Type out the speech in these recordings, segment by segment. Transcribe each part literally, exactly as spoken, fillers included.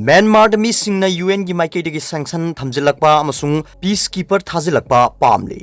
ꯃ꯭ꯌꯥꯟꯃꯥꯔꯗ ꯃꯤꯁꯤꯡꯅ ꯌꯨ ꯑꯦꯟꯒꯤ ꯃꯥꯏꯀꯩꯗꯒꯤ ꯁꯦꯡꯁꯟ ꯊꯝꯖꯤꯜꯂꯛꯄ ꯑꯃꯁꯨꯡ ꯄꯤꯁ ꯀꯤꯄꯔ ꯊꯥꯖꯤꯜꯂꯛꯄ ꯄꯥꯝꯂꯤ꯫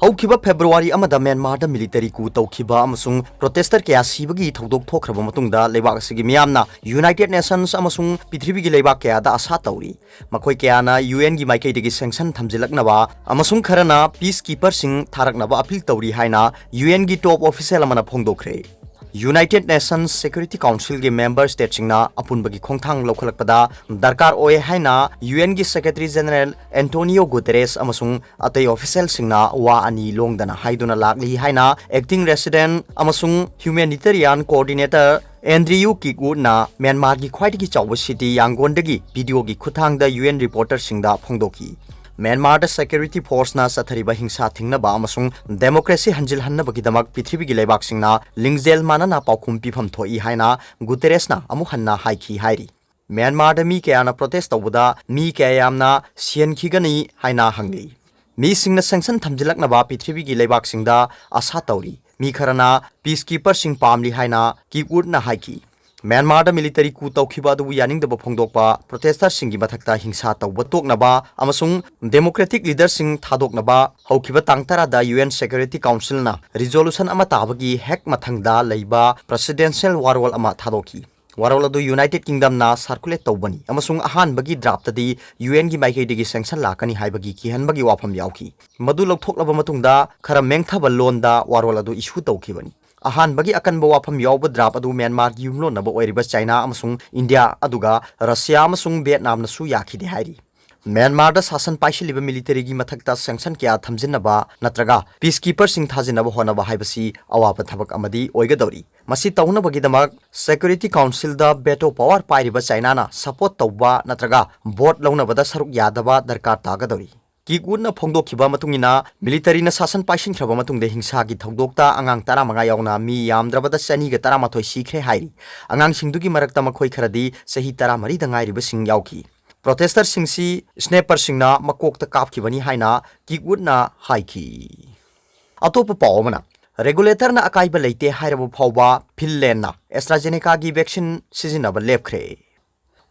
ꯍꯧꯈꯤꯕ ꯐꯦꯕ꯭ꯔꯨꯋꯥꯔꯤ ꯑꯃꯗ ꯃ꯭ꯌꯥꯟꯃꯥꯔꯗ ꯃꯤꯂꯤꯇꯔꯤ coup ꯇꯧꯈꯤꯕ ꯑꯃꯁꯨꯡ ꯄ꯭ꯔꯣꯇꯦꯁꯇꯔ ꯀꯌꯥ ꯁꯤꯕꯒꯤ ꯊꯧꯗꯣꯛ ꯊꯣꯛꯈ꯭ꯔꯕ ꯃꯇꯨꯡꯗ ꯂꯩꯕꯥꯛ ꯑꯁꯤꯒꯤ ꯃꯤꯌꯥꯝꯅ ꯌꯨꯅꯥꯏꯇꯦꯗ ꯅꯦꯁꯟꯁ ꯑꯃꯁꯨꯡ ꯄ꯭ꯔꯤꯊꯤꯕꯤꯒꯤ ꯂꯩꯕꯥꯛ ꯀꯌꯥꯗ ꯑꯁꯥ ꯇꯧꯔꯤ꯫ ꯃꯈꯣꯏ ꯀꯌꯥꯅ ꯌꯨ ꯑꯦꯟꯒꯤ ꯃꯥꯏꯀꯩꯗꯒꯤ ꯁꯦꯡꯁꯟ ꯊꯝꯖꯤꯜꯂꯛꯅꯕ ꯑꯃꯁꯨꯡ ꯈꯔꯅ ꯄꯤꯁ ꯀꯤꯄꯔꯁꯤꯡ ꯊꯥꯔꯛꯅꯕ ꯑꯄꯤꯜ ꯇꯧꯔꯤ ꯍꯥꯏꯅ ꯌꯨ ꯑꯦꯟꯒꯤ ꯇꯣꯞ ꯑꯣꯐꯤꯁꯦꯜ ꯑꯃꯅ ꯐꯣꯡꯗꯣꯛꯈ꯭ꯔꯦ꯫ ꯌꯨꯅꯥꯏꯇꯦꯗ ꯅꯦꯁꯟꯁ ꯁꯦꯀ꯭ꯌꯨꯔꯤꯇꯤ ꯀꯥꯎꯟꯁꯤꯜꯒꯤ ꯃꯦꯝꯕꯔ ꯁ꯭ꯇꯦꯠꯁꯤꯡꯅ ꯑꯄꯨꯟꯕꯒꯤ ꯈꯣꯡꯊꯥꯡ ꯂꯧꯈꯠꯂꯛꯄꯗ ꯗꯔꯀꯥꯔ ꯑꯣꯏ ꯍꯥꯏꯅ U ꯑꯦꯟꯒꯤ secretary general Antonio Guterres ꯑꯃꯁꯨꯡ ꯑꯇꯩ ꯑꯣꯐꯤꯁꯦꯜꯁꯤꯡꯅ ꯋꯥ ꯑꯅꯤ ꯂꯣꯡꯗꯅ ꯍꯥꯏꯗꯨꯅ ꯂꯥꯛꯂꯤ ꯍꯥꯏꯅ ꯑꯦꯛꯇꯤꯡ ꯔꯦꯁꯤꯗꯦꯟꯠ ꯑꯃꯁꯨꯡ ꯍ꯭ꯌꯨꯃꯦꯅꯤꯇꯦꯔꯤꯌꯥꯟ ꯀꯣꯑꯣꯔꯗꯤꯅꯦꯇꯔ ꯑꯦꯟꯗ꯭ꯔꯤꯌꯨ ꯀꯤꯛꯋꯨꯗꯅ ꯃ꯭ꯌꯥꯟꯃꯥꯔꯒꯤ ꯈ꯭ꯋꯥꯏꯗꯒꯤ ꯆꯥꯎꯕ ꯁꯤꯇꯤ ꯌꯥꯡꯒꯣꯟꯗꯒꯤ ꯚꯤꯗꯤꯑꯣꯒꯤ ꯈꯨꯠꯊꯥꯡꯗ ꯌꯨ ꯑꯦꯟ ꯔꯤꯄꯣꯔꯇꯔꯁꯤꯡꯗ ꯐꯣꯡꯗꯣꯛꯈꯤ꯫ ꯃ꯭ꯌꯥꯟꯃꯥꯔꯗ ꯁꯦꯀ꯭ꯌꯨꯔꯤꯇꯤ ꯐꯣꯔꯁꯅ ꯆꯠꯊꯔꯤꯕ ꯍꯤꯡꯁꯥ ꯊꯤꯡꯅꯕ ꯑꯃꯁꯨꯡ ꯗꯦꯃꯣꯀ꯭ꯔꯦꯁꯤ ꯍꯟꯖꯤꯜꯍꯟꯅꯕꯒꯤꯗꯃꯛ ꯄ꯭ꯔꯤꯊꯤꯕꯤꯒꯤ ꯂꯩꯕꯥꯛꯁꯤꯡꯅ ꯂꯤꯡꯖꯦꯜ ꯃꯥꯟꯅꯅ ꯄꯥꯎꯈꯨꯝ ꯄꯤꯐꯝ ꯊꯣꯛꯏ ꯍꯥꯏꯅ ꯒꯨꯇꯦꯔꯦꯁꯅ ꯑꯃꯨꯛ ꯍꯟꯅ ꯍꯥꯏꯈꯤ ꯍꯥꯏꯔꯤ꯫ ꯃ꯭ꯌꯥꯟꯃꯥꯔꯗ ꯃꯤ ꯀꯌꯥꯅ ꯄ꯭ꯔꯣꯇꯦꯁ ꯇꯧꯕꯗ ꯃꯤ ꯀꯌꯥ ꯌꯥꯝꯅ ꯁꯤꯍꯟꯈꯤꯒꯅꯤ ꯍꯥꯏꯅ ꯍꯪꯂꯤ꯫ ꯃꯤꯁꯤꯡꯅ ꯁꯦꯡꯁꯟ ꯊꯝꯖꯤꯜꯂꯛꯅꯕ ꯄ꯭ꯔꯤꯊꯤꯕꯤꯒꯤ ꯂꯩꯕꯥꯛꯁꯤꯡꯗ ꯑꯁꯥ ꯇꯧꯔꯤ꯫ ꯃꯤ ꯈꯔꯅ ꯄꯤꯁ ꯀꯤꯄꯔꯁꯤꯡ ꯄꯥꯝꯂꯤ ꯍꯥꯏꯅ ꯀꯤꯛꯋꯨꯗꯅ ꯍꯥꯏꯈꯤ꯫ ꯃ꯭ꯌꯥꯟꯃꯥꯔꯗ ꯃꯤꯂꯤꯇꯔꯤ coup ꯇꯧꯈꯤꯕ ꯑꯗꯨꯕꯨ ꯌꯥꯅꯤꯡꯗꯕ ꯐꯣꯡꯗꯣꯛꯄ ꯄ꯭ꯔꯣꯇꯦꯁꯇꯔꯁꯤꯡꯒꯤ ꯃꯊꯛꯇ ꯍꯤꯡꯁꯥ ꯇꯧꯕ ꯇꯣꯛꯅꯕ ꯑꯃꯁꯨꯡ ꯗꯦꯃꯣꯀ꯭ꯔꯦꯇꯤꯛ ꯂꯤꯗꯔꯁꯤꯡ ꯊꯥꯗꯣꯛꯅꯕ ꯍꯧꯈꯤꯕ ꯇꯥꯡ ꯇꯔꯥꯗ ꯌꯨ ꯑꯦꯟ ꯁꯦꯀ꯭ꯌꯨꯔꯤꯇꯤ ꯀꯥꯎꯟꯁꯤꯜꯅ ꯔꯤꯖꯣꯂꯨꯁꯟ ꯑꯃ ꯇꯥꯕꯒꯤ ꯍꯦꯛ ꯃꯊꯪꯗ ꯂꯩꯕ ꯄ꯭ꯔꯦꯁꯤꯗꯦꯟꯁꯤꯌꯦꯜ ꯋꯥꯔꯣꯜ ꯑꯃ ꯊꯥꯗꯣꯛꯈꯤ꯫ ꯋꯥꯔꯣꯜ ꯑꯗꯨ ꯌꯨꯅꯥꯏꯇꯦꯗ ꯀꯤꯡꯗꯝꯅ ꯁꯥꯔꯀꯨꯂꯦꯠ ꯇꯧꯕꯅꯤ ꯑꯃꯁꯨꯡ ꯑꯍꯥꯟꯕꯒꯤ ꯗ꯭ꯔꯥꯐꯇꯗꯤ ꯌꯨ ꯑꯦꯟꯒꯤ ꯃꯥꯏꯀꯩꯗꯒꯤ ꯁꯦꯡꯁꯟ ꯂꯥꯛꯀꯅꯤ ꯍꯥꯏꯕꯒꯤ ꯀꯤꯍꯟꯕꯒꯤ ꯋꯥꯐꯝ ꯌꯥꯎꯈꯤ꯫ ꯃꯗꯨ ꯂꯧꯊꯣꯛꯂꯕ ꯃꯇꯨꯡꯗ ꯈꯔ ꯃꯦꯡꯊꯕ ꯂꯣꯟꯗ ꯋꯥꯔꯣꯜ ꯑꯗꯨ ꯏꯁꯨ ꯇꯧꯈꯤꯕꯅꯤ꯫ ꯑꯍꯥꯟꯕꯒꯤ ꯑꯀꯟꯕ ꯋꯥꯐꯝ ꯌꯥꯎꯕ ꯗ꯭ꯔꯥꯐ ꯑꯗꯨ ꯃ꯭ꯌꯥꯟꯃꯥꯔꯒꯤ ꯌꯨꯝꯂꯣꯟꯅꯕ ꯑꯣꯏꯔꯤꯕ ꯆꯥꯏꯅꯥ ꯑꯃꯁꯨꯡ ꯏꯟꯗꯤꯌꯥ, ꯑꯗꯨꯒ ꯔꯁꯤꯌꯥ ꯑꯃꯁꯨꯡ ꯚꯤꯌꯦꯠꯅꯥꯝꯅꯁꯨ ꯌꯥꯈꯤꯗꯦ ꯍꯥꯏꯔꯤ꯫ ꯃ꯭ꯌꯥꯟꯃꯥꯔꯗ ꯁꯥꯁꯟ ꯄꯥꯏꯁꯤꯜꯂꯤꯕ ꯃꯤꯂꯤꯇꯔꯤꯒꯤ ꯃꯊꯛꯇ ꯁꯦꯡꯁꯟ ꯀꯌꯥ ꯊꯝꯖꯤꯟꯅꯕ ꯅꯠꯇ꯭ꯔꯒ ꯄꯤꯁ ꯀꯤꯄꯔꯁꯤꯡ ꯊꯥꯖꯤꯟꯅꯕ ꯍꯣꯠꯅꯕ ꯍꯥꯏꯕꯁꯤ ꯑꯋꯥꯕ ꯊꯕꯛ ꯑꯃꯗꯤ ꯑꯣꯏꯒꯗꯧꯔꯤ꯫ ꯃꯁꯤ ꯇꯧꯅꯕꯒꯤꯗꯃꯛ ꯁꯦꯀ꯭ꯌꯨꯔꯤꯇꯤ ꯀꯥꯎꯟꯁꯤꯜꯗ ꯚꯦꯇꯣ ꯄꯥꯋꯔ ꯄꯥꯏꯔꯤꯕ ꯆꯥꯏꯅꯥꯅ ꯁꯄꯣꯔꯠ ꯇꯧꯕ ꯅꯠꯇ꯭ꯔꯒ ꯚꯣꯠ ꯂꯧꯅꯕꯗ ꯁꯔꯨꯛ ꯌꯥꯗꯕ ꯗꯔꯀꯥꯔ ꯇꯥꯒꯗꯧꯔꯤ꯫ ꯀꯤꯛꯋꯨꯗꯅ ꯐꯣꯡꯗꯣꯛꯈꯤꯕ ꯃꯇꯨꯡ ꯏꯟꯅ, ꯃꯤꯂꯤꯇꯔꯤꯅ ꯁꯥꯁꯟ ꯄꯥꯏꯁꯤꯟꯈ꯭ꯔꯕ ꯃꯇꯨꯡꯗ ꯍꯤꯡꯁꯥꯒꯤ ꯊꯧꯗꯣꯛꯇ ꯑꯉꯥꯡ ꯇꯔꯥꯃꯉꯥ ꯌꯥꯎꯅ ꯃꯤ ꯌꯥꯝꯗ꯭ꯔꯕꯗ ꯆꯅꯤꯒ ꯇꯔꯥꯃꯥꯊꯣꯏ ꯁꯤꯈ꯭ꯔꯦ ꯍꯥꯏꯔꯤ꯫ ꯑꯉꯥꯡꯁꯤꯡꯗꯨꯒꯤ ꯃꯔꯛꯇ ꯃꯈꯣꯏ ꯈꯔꯗꯤ ꯆꯍꯤ ꯇꯔꯥꯃꯔꯤꯗ ꯉꯥꯏꯔꯤꯕꯁꯤꯡ ꯌꯥꯎꯈꯤ꯫ ꯄ꯭ꯔꯣꯇꯦꯁꯇꯔꯁꯤꯡꯁꯤ ꯁ꯭ꯅꯦꯄꯔꯁꯤꯡꯅ ꯃꯀꯣꯛꯇ ꯀꯥꯞꯈꯤꯕꯅꯤ ꯍꯥꯏꯅ ꯀꯤꯛꯋꯨꯗꯅ ꯍꯥꯏꯈꯤ꯫ ꯑꯇꯣꯞꯄ ꯄꯥꯎ ꯑꯃꯅ, Regulatorꯅ ꯑꯀꯥꯏꯕ ꯂꯩꯇꯦ ꯍꯥꯏꯔꯕ ꯐꯥꯎꯕ ꯐꯤꯟꯂꯦꯟꯗꯅ AstraZenecaꯒꯤ vaccine ꯁꯤꯖꯤꯟꯅꯕ ꯂꯦꯞꯈ꯭ꯔꯦ꯫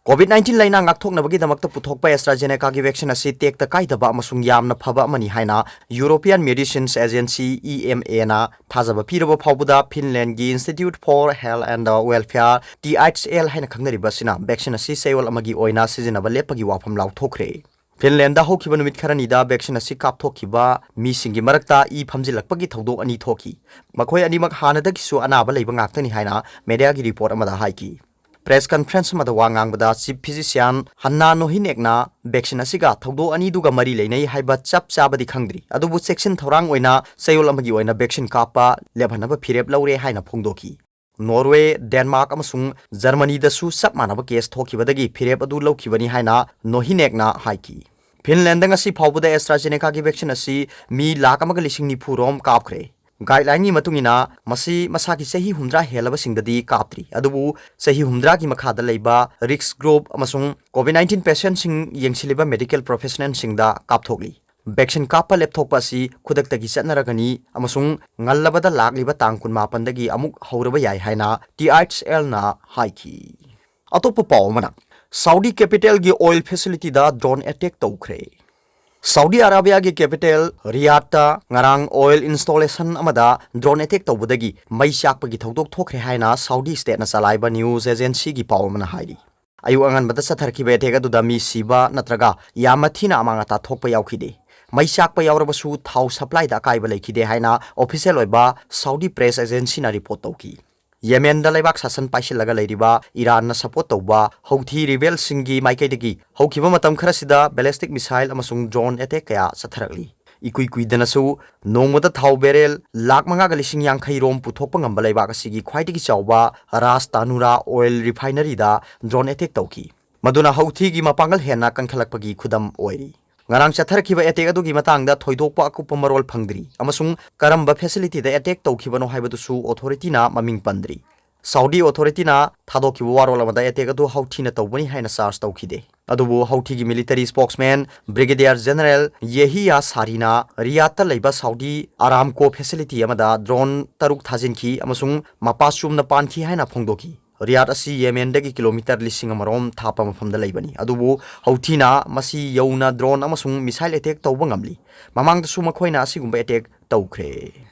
COVID nineteen ꯂꯥꯏꯅꯥ ꯉꯥꯛꯊꯣꯛꯅꯕꯒꯤꯗꯃꯛꯇ ꯄꯨꯊꯣꯛꯄ AstraZenecaꯒꯤ vaccine ꯑꯁꯤ ꯇꯦꯛꯇ ꯀꯥꯏꯗꯕ ꯑꯃꯁꯨꯡ ꯌꯥꯝꯅ ꯐꯕ ꯑꯃꯅꯤ ꯍꯥꯏꯅ European Medicines Agency, EMAꯅ ꯊꯥꯖꯕ ꯄꯤꯔꯕ ꯐꯥꯎꯕꯗ ꯐꯤꯟꯂꯦꯟꯗꯒꯤ Institute for Health and Welfare, THL ꯍꯥꯏꯅ ꯈꯪꯅꯔꯤꯕ ꯑꯁꯤꯅ vaccine ꯑꯁꯤ ꯆꯌꯣꯜ ꯑꯃꯒꯤ ꯑꯣꯏꯅ ꯁꯤꯖꯤꯟꯅꯕ ꯂꯦꯞꯄꯒꯤ ꯋꯥꯐꯝ ꯂꯥꯎꯊꯣꯛꯈ꯭ꯔꯦ꯫ ꯐꯤꯟꯂꯦꯟꯗ ꯍꯧꯈꯤꯕ ꯅꯨꯃꯤꯠ ꯈꯔꯅꯤꯗ vaccine ꯑꯁꯤ ꯀꯥꯞꯊꯣꯛꯈꯤꯕ ꯃꯤꯁꯤꯡꯒꯤ ꯃꯔꯛꯇ ꯏ ꯐꯝꯖꯤꯜꯂꯛꯄꯒꯤ ꯊꯧꯗꯣꯛ ꯑꯅꯤ ꯊꯣꯛꯈꯤ꯫ ꯃꯈꯣꯏ ꯑꯅꯤꯃꯛ ꯍꯥꯟꯅꯗꯒꯤꯁꯨ ꯑꯅꯥꯕ ꯂꯩꯕ ꯉꯥꯛꯇꯅꯤ ꯍꯥꯏꯅ mediaꯒꯤ report ꯑꯃꯗ ꯍꯥꯏꯈꯤ꯫ Press conference ꯑꯃꯗ ꯋꯥ ꯉꯥꯡꯕꯗ Chief Physician Hanna Nohinekꯅ vaccine ꯑꯁꯤꯒ ꯊꯧꯗꯣꯛ ꯑꯅꯤꯗꯨꯒ ꯃꯔꯤ ꯂꯩꯅꯩ ꯍꯥꯏꯕ ꯆꯞ ꯆꯥꯕꯗꯤ ꯈꯪꯗ꯭ꯔꯤ, ꯑꯗꯨꯕꯨ ꯆꯦꯛꯁꯤꯟ ꯊꯧꯔꯥꯡ ꯑꯣꯏꯅ ꯆꯌꯣꯜ ꯑꯃꯒꯤ ꯑꯣꯏꯅ vaccine ꯀꯥꯞꯄ ꯂꯦꯞꯍꯟꯅꯕ ꯐꯤꯔꯦꯞ ꯂꯧꯔꯦ ꯍꯥꯏꯅ ꯐꯣꯡꯗꯣꯛꯈꯤ꯫ Norway, Denmark ꯑꯃꯁꯨꯡ Germanyꯗꯁꯨ ꯆꯞ ꯃꯥꯟꯅꯕ case ꯊꯣꯛꯈꯤꯕꯗꯒꯤ ꯐꯤꯔꯦꯞ ꯑꯗꯨ ꯂꯧꯈꯤꯕꯅꯤ ꯍꯥꯏꯅ ꯅꯣꯍꯤꯅꯦꯛꯅ ꯍꯥꯏꯈꯤ꯫ ꯐꯤꯟꯂꯦꯟꯗ ꯉꯁꯤ ꯐꯥꯎꯕꯗ AstraZenecaꯒꯤ vaccine ꯑꯁꯤ ꯃꯤ ꯂꯥꯈ ꯑꯃꯒ ꯂꯤꯁꯤꯡ ꯅꯤꯐꯨ ꯔꯣꯝ ꯀꯥꯞꯈ꯭ꯔꯦ꯫ Guidelineꯒꯤ ꯃꯇꯨꯡ ꯏꯟꯅ ꯃꯁꯤ ꯃꯁꯥꯒꯤ ꯆꯍꯤ ꯍꯨꯝꯗ꯭ꯔꯥ ꯍꯦꯜꯂꯕꯁꯤꯡꯗꯗꯤ ꯀꯥꯞꯇ꯭ꯔꯤ, ꯑꯗꯨꯕꯨ ꯆꯍꯤ ꯍꯨꯝꯗ꯭ꯔꯥꯒꯤ ꯃꯈꯥꯗ ꯂꯩꯕ risk group ꯑꯃꯁꯨꯡ COVID nineteen patientꯁꯤꯡ ꯌꯦꯡꯁꯤꯜꯂꯤꯕ medical professionalꯁꯤꯡꯗ ꯀꯥꯞꯊꯣꯛꯂꯤ꯫ Vaccine ꯀꯥꯞꯄ ꯂꯦꯞꯊꯣꯛꯄ ꯑꯁꯤ ꯈꯨꯗꯛꯇꯒꯤ ꯆꯠꯅꯔꯒꯅꯤ ꯑꯃꯁꯨꯡ ꯉꯜꯂꯕꯗ ꯂꯥꯛꯂꯤꯕ ꯇꯥꯡ ꯀꯨꯟꯃꯥꯄꯟꯗꯒꯤ ꯑꯃꯨꯛ ꯍꯧꯔꯕ ꯌꯥꯏ ꯍꯥꯏꯅ THLꯅ ꯍꯥꯏꯈꯤ꯫ ꯑꯇꯣꯞꯄ ꯄꯥꯎ ꯑꯃꯅ, Saudi capitalꯒꯤ oil facilityꯗ drone attack ꯇꯧꯈ꯭ꯔꯦ꯫ Saudi Arabiaꯒꯤ capital Riyadhꯇ ꯉꯔꯥꯡ oil installation ꯑꯃꯗ drone attack ꯇꯧꯕꯗꯒꯤ ꯃꯩ ꯆꯥꯛꯄꯒꯤ ꯊꯧꯗꯣꯛ ꯊꯣꯛꯈ꯭ꯔꯦ ꯍꯥꯏꯅ Saudi stateꯅ ꯆꯂꯥꯏꯕ news agencyꯒꯤ ꯄꯥꯎ ꯑꯃꯅ ꯍꯥꯏꯔꯤ꯫ ꯑꯌꯨꯛ ꯑꯉꯟꯕꯗ ꯆꯠꯊꯔꯛꯈꯤꯕ attack ꯑꯗꯨꯗ ꯃꯤ ꯁꯤꯕ ꯅꯠꯇ꯭ꯔꯒ ꯌꯥꯝꯅ ꯊꯤꯅ ꯑꯃꯥꯡ ꯑꯇꯥ ꯊꯣꯛꯄ ꯌꯥꯎꯈꯤꯗꯦ꯫ ꯃꯩ ꯆꯥꯛꯄ ꯌꯥꯎꯔꯕꯁꯨ ꯊꯥꯎ supplyꯗ ꯑꯀꯥꯏꯕ ꯂꯩꯈꯤꯗꯦ ꯍꯥꯏꯅ official ꯑꯣꯏꯕ Saudi press agencyꯅ report ꯇꯧꯈꯤ꯫ Yemenꯗ ꯂꯩꯕꯥꯛ ꯁꯥꯁꯟ ꯄꯥꯏꯁꯤꯜꯂꯒ ꯂꯩꯔꯤꯕ ꯏꯔꯥꯟꯅ support ꯇꯧꯕ Houthi rebelꯁꯤꯡꯒꯤ ꯃꯥꯏꯀꯩꯗꯒꯤ ꯍꯧꯈꯤꯕ ꯃꯇꯝ ꯈꯔꯁꯤꯗ ballistic missile ꯑꯃꯁꯨꯡ drone attack ꯀꯌꯥ ꯆꯠꯊꯔꯛꯂꯤ꯫ ꯏꯀꯨꯏ ꯀꯨꯏꯗꯅꯁꯨ ꯅꯣꯡꯃꯗ ꯊꯥꯎ barrel ꯂꯥꯈ ꯃꯉꯥꯒ ꯂꯤꯁꯤꯡ ꯌꯥꯡꯈꯩ ꯔꯣꯝ ꯄꯨꯊꯣꯛꯄ ꯉꯝꯕ ꯂꯩꯕꯥꯛ ꯑꯁꯤꯒꯤ ꯈ꯭ꯋꯥꯏꯗꯒꯤ ꯆꯥꯎꯕ Ras Tanura oil refineryꯗ drone attack ꯇꯧꯈꯤ꯫ ꯃꯗꯨꯅ Houthꯤꯒꯤ ꯃꯄꯥꯡꯒꯜ ꯍꯦꯟꯅ ꯀꯟꯈꯠꯂꯛꯄꯒꯤ ꯈꯨꯗꯝ ꯑꯣꯏꯔꯤ꯫ ꯉꯔꯥꯡ ꯆꯠꯊꯔꯛꯈꯤꯕ attack ꯑꯗꯨꯒꯤ ꯃꯇꯥꯡꯗ ꯊꯣꯏꯗꯣꯛꯄ ꯑꯀꯨꯞꯄ ꯃꯔꯣꯜ ꯐꯪꯗ꯭ꯔꯤ ꯑꯃꯁꯨꯡ ꯀꯔꯝꯕ facilityꯗ attack ꯇꯧꯈꯤꯕꯅꯣ ꯍꯥꯏꯕꯗꯨꯁꯨ authorityꯅ ꯃꯃꯤꯡ ꯄꯟꯗ꯭ꯔꯤ꯫ ꯁꯥꯎꯗꯤ ꯑꯣꯊꯣꯔꯤꯇꯤꯅ ꯊꯥꯗꯣꯛꯈꯤꯕ ꯋꯥꯔꯣꯜ ꯑꯃꯗ ꯑꯦꯇꯦꯛ ꯑꯗꯨ ꯍꯧꯊꯤꯅ ꯇꯧꯕꯅꯤ ꯍꯥꯏꯅ ꯆꯥꯔꯖ ꯇꯧꯈꯤꯗꯦ꯫ ꯑꯗꯨꯕꯨ ꯍꯧꯊꯤꯒꯤ ꯃꯤꯂꯤꯇꯔꯤ ꯁ꯭ꯄꯣꯛꯁꯃꯦꯟ ꯕ꯭ꯔꯤꯒꯦꯗꯤꯌꯔ ꯖꯦꯅꯔꯦꯜ ꯌꯦꯍꯤꯌꯥ ꯁꯥꯔꯤꯅ ꯔꯤꯌꯥꯗꯇ ꯂꯩꯕ ꯁꯥꯎꯗꯤ ꯑꯔꯥꯝꯀꯣ ꯐꯦꯁꯤꯂꯤꯇꯤ ꯑꯃꯗ ꯗ꯭ꯔꯣꯟ ꯇꯔꯨꯛ ꯊꯥꯖꯤꯟꯈꯤ ꯑꯃꯁꯨꯡ ꯃꯄꯥ ꯆꯨꯝꯅ ꯄꯥꯟꯈꯤ ꯍꯥꯏꯅ ꯐꯣꯡꯗꯣꯛꯈꯤ꯫ ꯔꯤꯌꯥꯗ ꯑꯁꯤ ꯌꯦꯃꯦꯟꯗꯒꯤ ꯀꯤꯂꯣꯃꯤꯇꯔ ꯂꯤꯁꯤꯡ ꯑꯃꯔꯣꯝ ꯊꯥꯞꯄ ꯃꯐꯝꯗ ꯂꯩꯕꯅꯤ, ꯑꯗꯨꯕꯨ ꯍꯧꯊꯤꯅ ꯃꯁꯤ ꯌꯧꯅ ꯗ꯭ꯔꯣꯟ ꯑꯃꯁꯨꯡ ꯃꯤꯁꯥꯏꯜ ꯑꯦꯇꯦꯛ ꯇꯧꯕ ꯉꯝꯂꯤ꯫ ꯃꯃꯥꯡꯗꯁꯨ ꯃꯈꯣꯏꯅ ꯑꯁꯤꯒꯨꯝꯕ ꯑꯦꯇꯦꯛ ꯇꯧꯈ꯭ꯔꯦ꯫